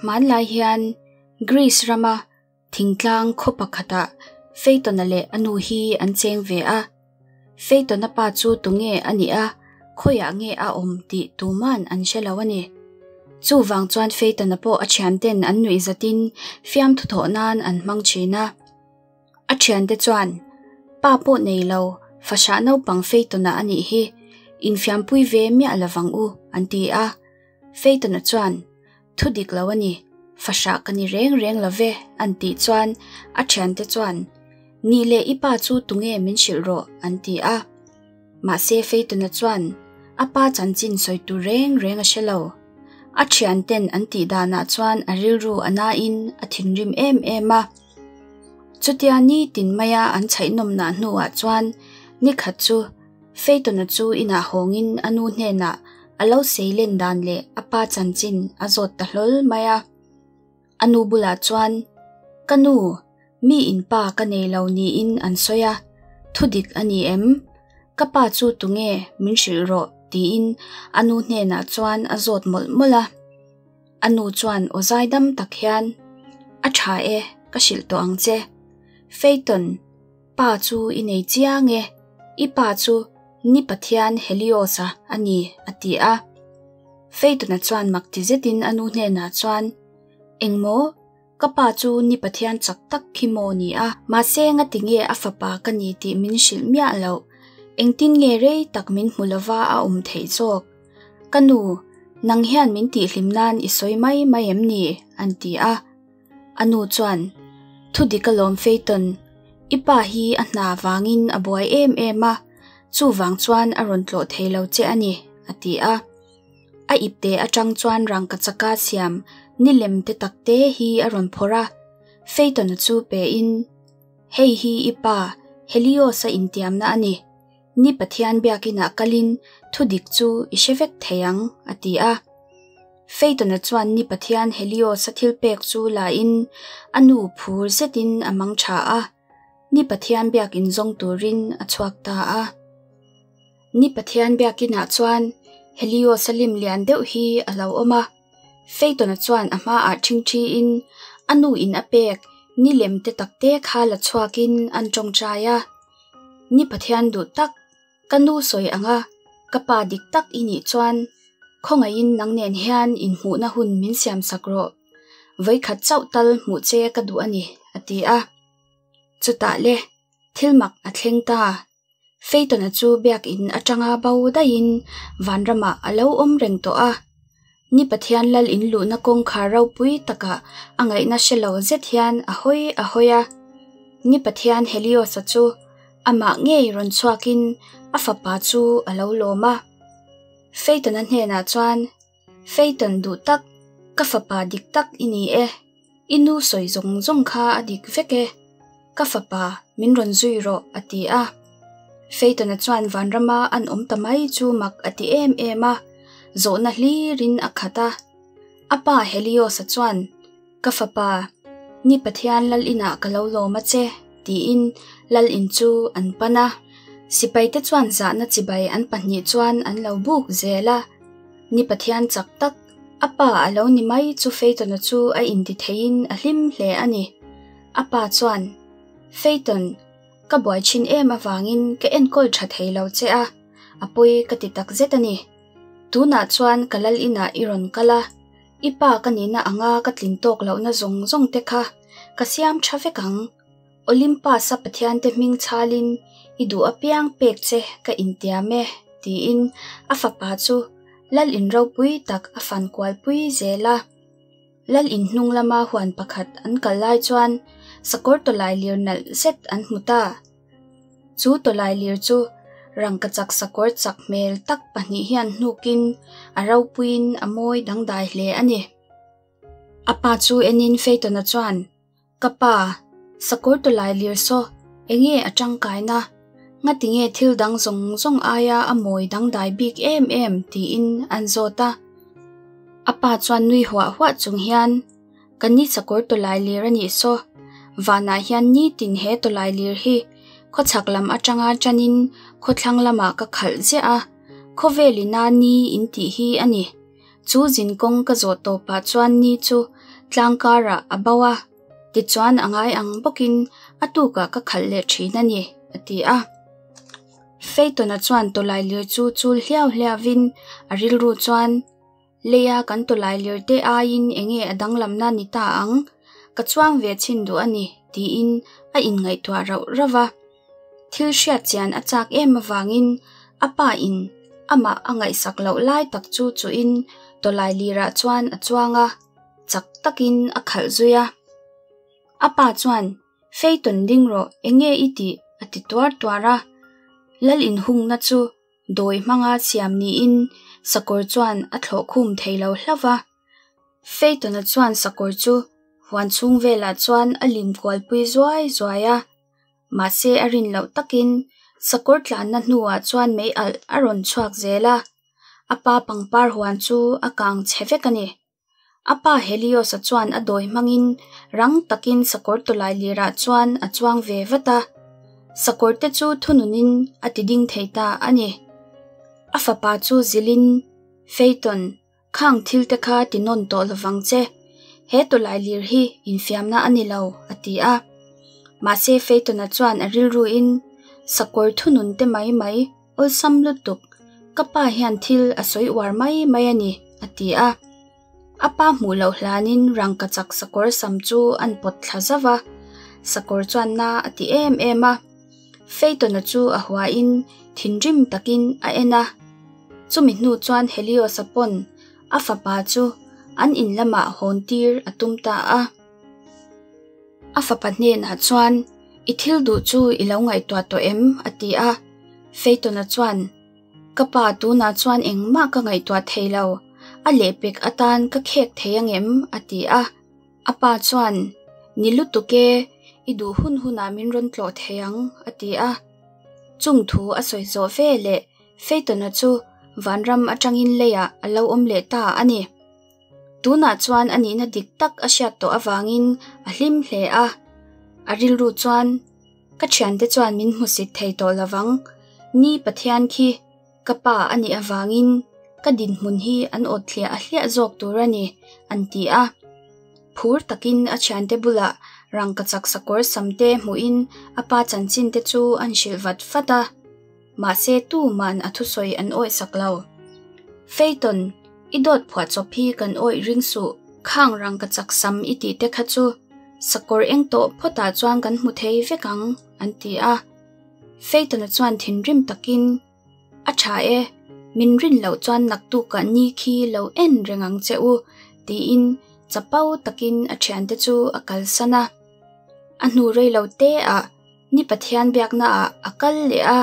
Hmanlai hian Greece rama thingtlang khaw pakhatah Phaeton-a leh a nu hi an cheng ve a. Phaeton-a pa chu tunge a nih a, khawiah nge a awm tih tuman an hre lo a ni. Chuvang chuan Phaeton-a pawh a thianten an nuih zatin fiamthu thawh nan an hmang thin a. A thiante chuan, Pa pawh nei lo, fahrah naupang Phaeton-a a nih hi, infiampui ve miah lovang u, an ti a. Phaeton-a chuan, Thu dik lo a ni, fahrah ka ni reng reng lo ve, an tih chuan a thiante chuan, Nih leh i pa chu tunge min hrilh rawh, an ti a. Mahse Phaeton-a chuan a pa chanchin sawi tur reng reng a hre lo. A thianten an tih danah chuan a rilru a nain a thinrim em em a. Chutia nitin maia an chhaihnawmnah hnuah chuan nikhat chu Phaeton-a chu inah hawngin a nu hnenah a lo seilen dan leh a pa chanchin a zawt ta hlawl mai a. A nu bulah chuan, Ka nu, mi in pa ka nei lo niin an sawi a, thudik a ni em? Ka pa chu tunge min hrilh rawh tiin a nu hnenah chuan a zawt mawlh mawlh a. A nu chuan aw zaidam tak hian, A tha e, ka hrilh tawh ang che. Phaeton, pa chu i nei chiang e, i pa chu ni pathian Helios-a a ni, a ti a. Phaeton-a chuan mak ti zetin a nu hnenah chuan, Engmaw? Ka pa chu ni pathian chak tak khi maw ni a? Mahse ngati nge a fapa ka ni tih min hrilh miah loh? Engtin nge rei tak min hmu lova a awm theih zawk? Ka nu, nang hian min tihhlim nan i sawi mai mai em ni? an ti a. A nu chuan, Thu dik alawm Phaeton, i pa hi a hna vangin a buai em em a, chuvang chuan a rawn tlawh thei lo che a ni, a ti a. A ipte atang chuan rangka chaka siam ni lem te tak te hi a rawn phawrh a, Phaeton-a chu pe in, Hei hi i pa, Helios-a intiamna a ni. Ni Pathian biakinah kalin thu dik chu i hre vek thei ang, a ti a. Phaeton-a chuan ni Pathian Helios-a thil pek chu la in a nu phur zetin a mang tha a, ni Pathian biakin zawng turin a chhuak ta a. Ni Pathian biakinah chuan Helios-a lim lian deuh hi a lo awm a. Phaeton-a chuan a hmaah ṭhingṭhiin a nu in a pek ni lem te tak te kha la chhuakin an ṭawngṭai a. Ni Pathian duh tak, ka nu sawi ang a, ka pa dik tak i nih chuan khawngaihin nang nen hian inhmuhna hun min siamsak rawh. Vawikhat chauh tal hmuh che ka duh a ni, a ti a. Chutah le, thil mak a thleng ta. Phaeton-a chu biakin atanga bo daihin vanramah a lo awm reng tawh a. Ni Pathian lal in luhna kawngkhar ropui takah a ngaihna hre lo zet hian a hawi a hawi a. Ni Pathian Helios-a chu amah ngei rawn chhuakin a fapa chu a lo lawm a. Phaeton-a hnenah chuan, Phaeton duh tak, ka fapa dik tak i ni e. I nu sawi zawng zawng kha a dik vek e. Ka fapa, min rawn zui rawh, a ti a. Phaeton-a chuan vanrama an awm ta mai chu mak a ti em em a, zawhna hlirin a khat a. A pa Helios-a chuan, Ka fapa, ni Pathian lal inah ka lo lawm a che, tiin lal in chu an pan a. Sipaite chuan zahna chibai an pahnih chuan an lo buk zel a. Ni Pathian chak tak, A pa a lo ni mai chu Phaeton-a chu a inti theiin a hlim hle a ni. A pa chuan, Phaeton, ka buai thin em avangin ka enkawl tha thei lo che a, a pawi ka ti tak zet a ni. Tunah chuan ka lal inah i rawn kal a, i pa ka nihna anga ka tlin tawk lohna zawng zawng te kha ka siam tha vek ang. Olympus-a pathiante hming chhalin i duh apiang pek che ka intiam e, tiin a fapa chu lal in ropui tak a fan kualpui zel a. Lal in hnung lama huan pakhat an kal lai chuan sakawr tawlai lir nalh zet an hmu ta. Chu tawlai lir chu rangkachak sakawr chak hmel tak pahnih hian hnukin a ropuiin a mawi dangdai hle a ni. A pa chu enin Phaeton-a chuan, Ka pa, sakawr tawlai lir saw, enge a tangkaina? Ngati nge thil dang zawng zawng aia a mawi dangdai bik em em? tiin an zawt a. A pa chuan nui huah huah chung hian, Ka ni sakawr tawlai lir a nih saw, vanah hian nitin he tawlai lir hi khawchhak lam atanga tanin khawthlang lamah ka khalh ziah a, khawvelina ni in tih hi a ni. Chu zinkawng ka zawh tawpah chuan ni chu. tlang karah a bo a, tichuan a ngai ang bawkin a tukah ka khalh leh thin a ni, a ti a. Phaeton-a chuan tawlailir chu chul hliau hliauvin a rilru chuan, Leia kan tawlailir te aiin enge a danglamna ni ta ang? Ka chuang ve chhin duh a ni, tiin a inngaihtuah rauh rauh va. Thil hriat chian a chak em avangin a pa in amah a ngaihsak loh lai tak chu chuhin tawlailirah chuan a chuang a, chak takin a khalh zui a. A pa chuan, Phaeton ding rawh, enge i tih? a ti tuar tuar a. Lal inhungna chu dawi hmanga siam niin sakawr chuan a thlawh khum thei lo hlauh va. Phaeton-a chuan sakawr chu huan chhung velah chuan a lim kualpui zuai zuai a. Mahse a rin loh takin sakawr tlanna hnuah chuan mei alh a rawn chhuak zel a, a pa pangpar huan chu a kang chhe vek a ni. A pa Helios-a chuan a dawi hmangin rang takin sakawr tawlai lirah chuan a chuang ve vat a, sakawr te chu thununin a ti ding thei ta a ni. A fapa chu zilhin, Phaeton, Khang thil te kha ti nawn tawh lovang che. He tawlai lir hi infiamna a ni lo, a ti a. Mahse Phaeton-a chuan a rilruin, Sakawr thunun te mai mai, awlsam lutuk, ka pa hian thil a sawi uar mai mai a ni, a ti a. A pa hmuh loh hlanin rangkachak sakawr sam chu an pawt thla zauh a. Sakawr chuan na a ti em em a. Phaeton-a chu a huain thinrim takin a en a. Chumi hnu chuan Helios-a pawn a fapa chu an in lamah hawn tir a tum ta a. A fapa hnenah chuan, I thil duh chu i lo ngaihtuah tawh em? a ti a. Phaeton-a chuan, Ka pa tunah chuan engmah ka ngaihtuah thei lo, a lehpek atan ka khek thei angem? a ti a. A pa chuan, Ni lutuk e, i duh hun hunah min rawn tlawh thei ang, a ti a. Chung thu a sawi zawh ve leh Phaeton-a chu vanram atangin leiah a lo awm leh ta a ni. Tunah chuan a nihna dik tak a hriat tawh avangin a hlim hle a. A rilru chuan, Ka thiante chuan min hmusit thei tawh lovang, ni Pathian khi ka pa a nih avangin ka dinhmun hi an awt hliah hliah zawk tur a ni, an ti a. Phur takin a thiante bulah rangkachak sakawr samte hmuhin a pa chanchin te chu an hrilh vat vat a. Mahse tuman a thusawi an awih sak lo. Phaeton, i dawt phuahchawp hi kan awih ring suh, khang rangkachak sam i tih te kha chu sakawr eng tawh phawtah chuan kan hmu thei vek ang, an ti a. Phaeton-a chuan thinrim takin, A tha e, min rin loh chuan naktukah ni khi lo en reng ang che u, tiin chapo takin a thiante chu a kalsan a. A hnu rei lo te ah ni Pathian biakna ah a kal leh a,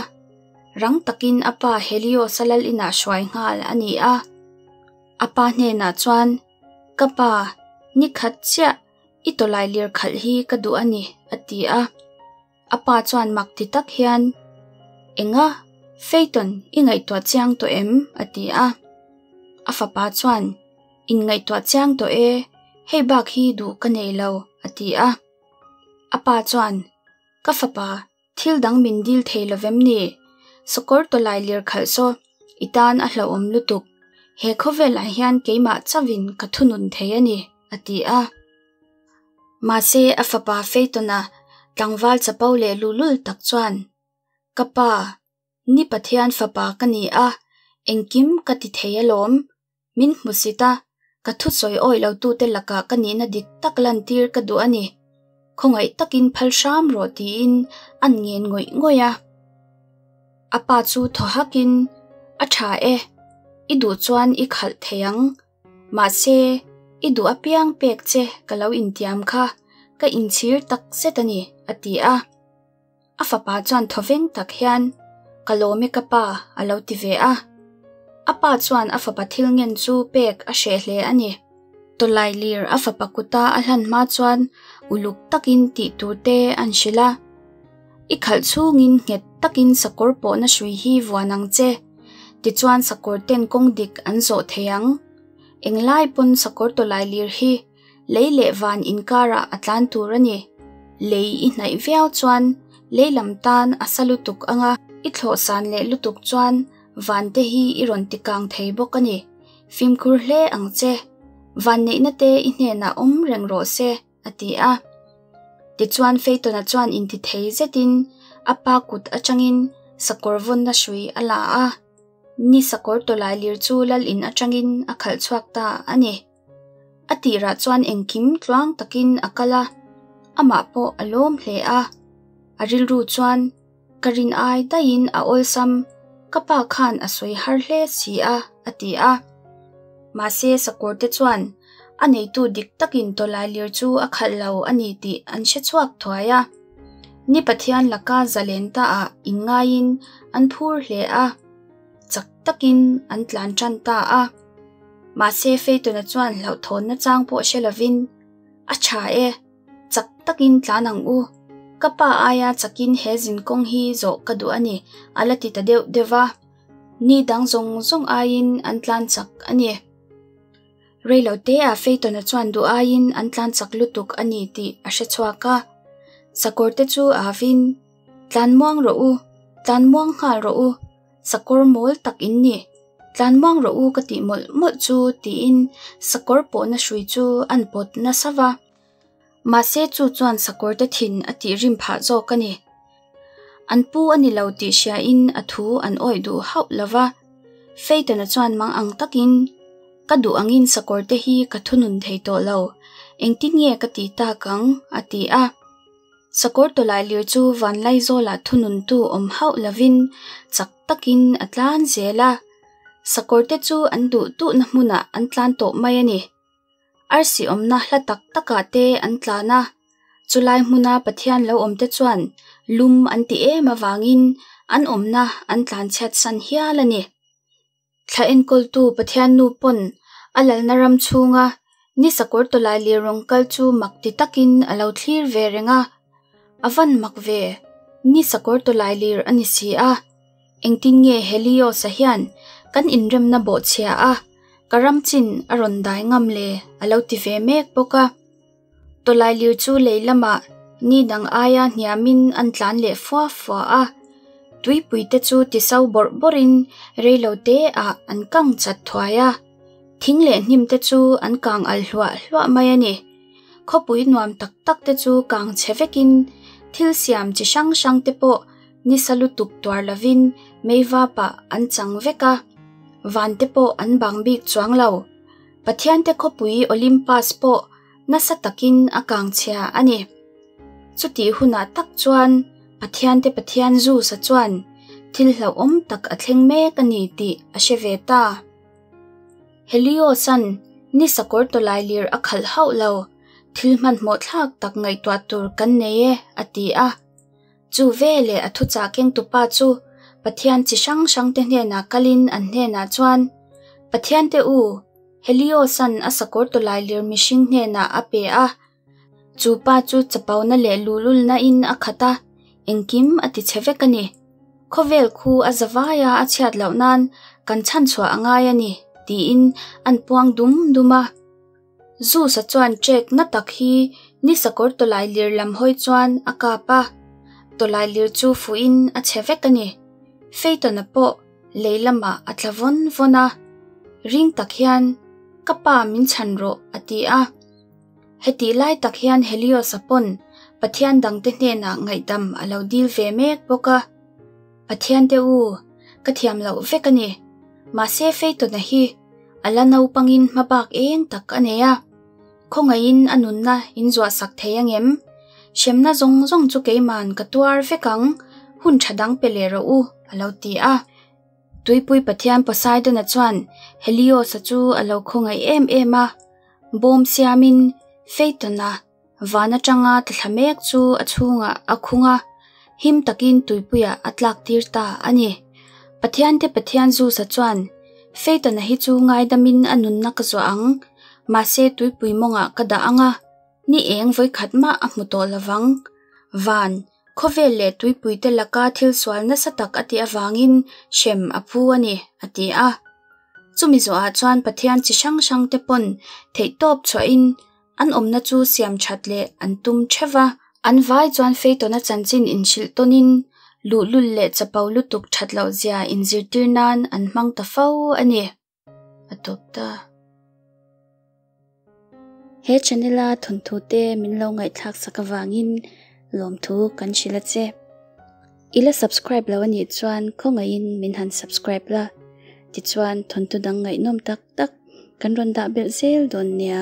rang takin a pa Helios-a lal inah hruai nghal a ni a. A pa hnenah chuan, Ka pa, ni khat chiah i tawlai lir khalh hi ka duh a ni, a ti a. A pa chuan mak ti tak hian, Enga? Phaeton, i ngaihtuah chiang tawh em? a ti a. A fapa chuan, Inngaihtuah chiang tawh e, hei bak hi duh ka nei lo, a ti a. A pa chuan, Ka fapa, thil dang min dil thei lo vem ni? Sakawr tawlai lir khalh saw, i tan a hlauhawm lutuk. He khawvelah hian keimah chauhin ka thunun thei a ni, a ti a. Mahse, a fapa Phaeton-a tlangval chapo leh luhlul tak chuan, Ka pa, ni Pathian fapa ka ni a, engkim ka ti thei alawm. Min hmusit a, ka thusawi awih lotute lakah ka nihna dik tak lantir ka duh a ni. Khawngaih takin phal hram rawh tiin an ngen ngawih ngawih a. A pa chu thaw hakin, A tha e, i duh chuan i khalh thei ang. Mahse, i duh apiang pek che ka lo intiam kha, ka inchhir tak zet a ni, a ti a. A fapa chuan thawveng tak hian, Ka lawm e ka pa, a lo ti ve a. A pa chuan a fapa thil ngen chu pek a hreh hle a ni. Tawlai lir a fapa kuta a hlan hma chuan uluk takin tih tur te an hrilh a. I khalh chhungin nghet takin sakawr pawhna hrui hi vuan ang che. Tichuan sakawr ten kawng dik an zawh thei ang. Englai pawn sakawr tawlai lir hi Lei leh van inkarah a tlan tur a ni. Lei i hnaih viau chuan lei lam tan a sa lutuk anga i thlawh san leh lutuk chuan van te hi i rawn ti kang thei bawk a ni. Fimkhur hle ang che. Vanneihna te i hnenah awm reng rawh se, a ti a. Tichuan Phaeton-a chuan intithei zetin a pa kut atangin sakawr vawnna hrui a la a, ni sakawr tawlailir chu lal in atangin a khalh chhuak ta a ni. A tirah chuan engkim tluang takin a kal a, amah pawh a lawm hle a. A rilru chuan, Ka rin ai daihin a awlsam, ka pa khan a sawi har hle si a, a ti a. Mahse sakawr te chuan a neitu dik takin tawlailir chu a khalh lo a ni tih an hre chhuak thuai a. Ni Pathian laka zalen ta ah inngaiin an phur hle a, chak takin an tlan tan ta a. Mahse Phaeton-a chuan hlauhthawnna chang pawh hre lovin, A tha e, chak takin tlan ang u. Ka pa aia chakin he zinkawng hi zawh ka duh a ni, a la ti ta deuh deuh va. Ni dang zawng zawng aiin an tlan chak a ni. Reiloteah Phaeton-a chuan duh aiin an tlan chak lutuk a ni tih a hre chhuak a. Sakawr te chu a avin, Tlan muang rawh u, tlan muang nghal rawh u, sakawr mawl tak in ni, tlan muang rawh u ka tih mawlh mawlh chu tiin sakawr pawhna hrui chu an pawt nasa va. Mahse chu chuan sakawr te thin a tih rim phah zawk a ni. An pu a ni lo tih hriain a thu an awih duh hauh lo va. Phaeton-a chuan mang ang takin, Ka duh angin sakawr te hi ka thunun thei tawh lo, engtin nge ka tih tak ang? a ti a. Sakawr tawlailir chu Vanlaizawlah thununtu awm hauh lovin chak takin a tlan zel a. Sakawr te chu an duh duhna hmunah an tlan tawh mai a ni. Arsi awmna hla tak takah te an tlan a, chulai hmuna Pathian lo awmte chuan lum an ti em avangin an awmna an tlanchhiat san hial a ni. Thla enkawltu Pathian nu pawn a lalna ram chhunga ni sakawr tawlai lir rawn kal chu mak ti takin a lo thlir ve reng a, A van mak ve, ni sakawr tawlai lir a ni si a, Engtin nge Helios-a hian kan inremna bawhchhia a, ka ram chin a rawn dai ngam le? a lo ti ve mek bawk a. Tawlailir chu lei lamah ni dang aia hniamin an tlan leh fua fua a, tuipui te chu tiso bawrh bawrhin reilo te ah an kang chat thuai a, thing leh hnim te chu an kang al hluah hluah mai a ni. Khawpui nuam tak tak te chu kang chhe vekin thil siam chi hrang hrang te pawh Nisa lutuk tuar lovin meivapah an chang vek a, van te pawh an bang bik chuang lo. Pathiante khawpui Olympus pawh nasa takin a kang chhia a ni. Chutih hunah tak chuan Pathiante Pathian Zeus-a chuan thil hlauhawm tak a thleng mek a ni tih a hre ve ta. Helios-a'n ni sakawr tawlailir a khalh hauh lo, thil hmanhmawh thlak tak ngaihtuah tur kan nei e, a ti a. Chu veleh a thuchah kengtupa chu Pathian chi hrang hrangte hnenah kalin an hnenah chuan, Pathiante u, Helios-a'n a sakawr tawlailir mihring hnenah a pe a. Chu pa chu chapona leh luhlulnain a khat a, engkim a ti chhe vek a ni. Khawvel khu a zavaia a chhiat loh nan kan chhanchhuah a ngai a ni, tiin an puang dum dum a. Zeus-a chuan ṭek na tak hi ni sakawr tawlailir lam hawi chuan a kap a, tawlailir chu fuhin a chhe vek a ni. Phaeton-a pawh lei lamah a tla vawn vawn a, ring tak hian, Ka pa min chhan rawh, a ti a. Hetih lai tak hian Helios-a pawn pathian dangte hnenah ngaihdam a lo dil ve mek bawk a. Pathiante u, ka thiam loh vek a ni. Mahse Phaeton-a hi a la naupangin hmabak eng tak a nei a, khawngaihin a nunna in zuahsak thei angem? Hremna zawng zawng chu keiman ka tuar vek ang, hun tha dang pe leh rawh u, a lo ti a. Tuipui pathian Poseidon-a chuan Helios-a chu a lo khawngaih em em a, bawm siamin Phaeton-a Van atanga tla thla mek chu a chhungah a khung a, him takin tuipuiah a tlak tir ta a ni. Pathiante Pathian Zeus-a chuan, Phaeton-a hi chu ngaidamin a nunna ka zuah ang, mahse tuipui mawngah ka dah ang a, ni eng vawikhat mah a hmu tawh lovang. Van, khawvel leh tuipuite laka thil sual nasa tak a tih avangin hrem a phu a ni, a ti a. Chumi zawhah chuan Pathian chi hrang hrangte pawn theihtawp chhuahin An awmna chu siam that leh an tum theuh a. An vai chuan Phaeton-a chanchin inhrilh tawnin luhlul leh chapo lutuk that loh zia inzirtir nan an hmang ta fo a ni. A tawp ta. He channel a thawnthu te min lo ngaihthlak sak avangin lawmthu kan hrilh a che. I la subscribe lo anih chuan khawngaihin min han subscribe la, tichuan thawnthu dang ngaihnawm tak tak kan rawn dah belh zel dawn nia.